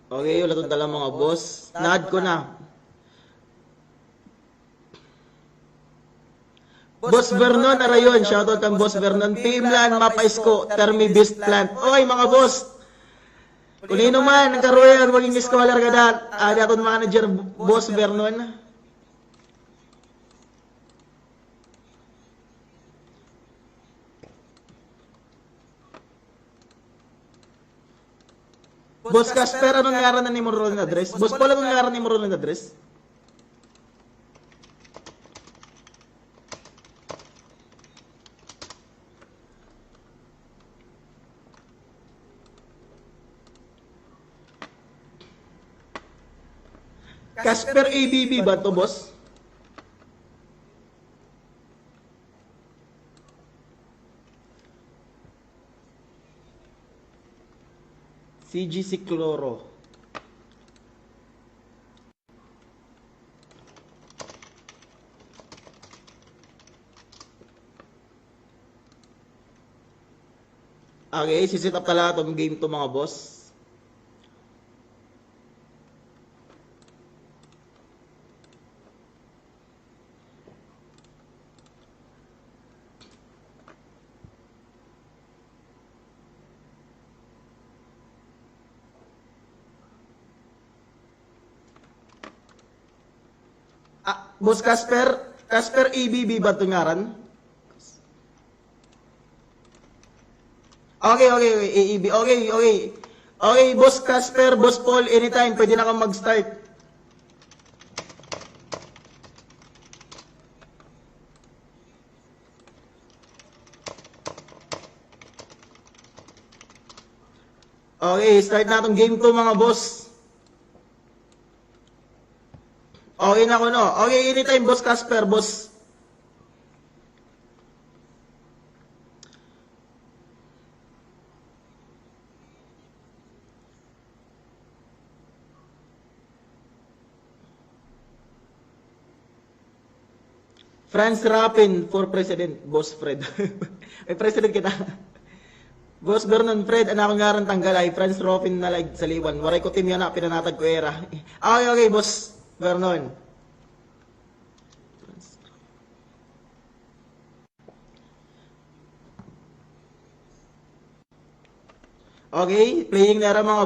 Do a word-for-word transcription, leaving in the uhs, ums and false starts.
Okay, wala tong dala, mga boss. Na-add ko na. Boss Vernon Arayon, shoutout kan Boss Vernon. P M lan, mapaisko, termi best plant. Okay, mga boss. Kun hin-o man an karuya nga maging scholar kada, ah, aton manager, Boss Vernon. Boss Casper, ano ngaran na nimo ron address? Boss Paul, ano ngaran nimo ron address? Casper A B B ba to, boss? C G C Cloro. Okay, si-set up ta la aton game two, mga boss. Ah, Boss Casper, Casper A B B ba to ngaran? Okay, okay, okay, A E B. Okay, okay. Okay, Boss Casper, Boss Paul, anytime, pwede na kamo mag-start. Okay, start naton game two, mga boss. Okay na kuno. Okay, anytime, Boss Casper, boss. Franz Rapin for president, Boss Fred. May president kita. Boss Vernon, Fred, an akon ngaran tanggal ay Franz Rapin na la ig Saliwan. Waray ko team yana, pinanatag ko ira. Okay, okay, Boss Vernon. Okay, playing na ra, mga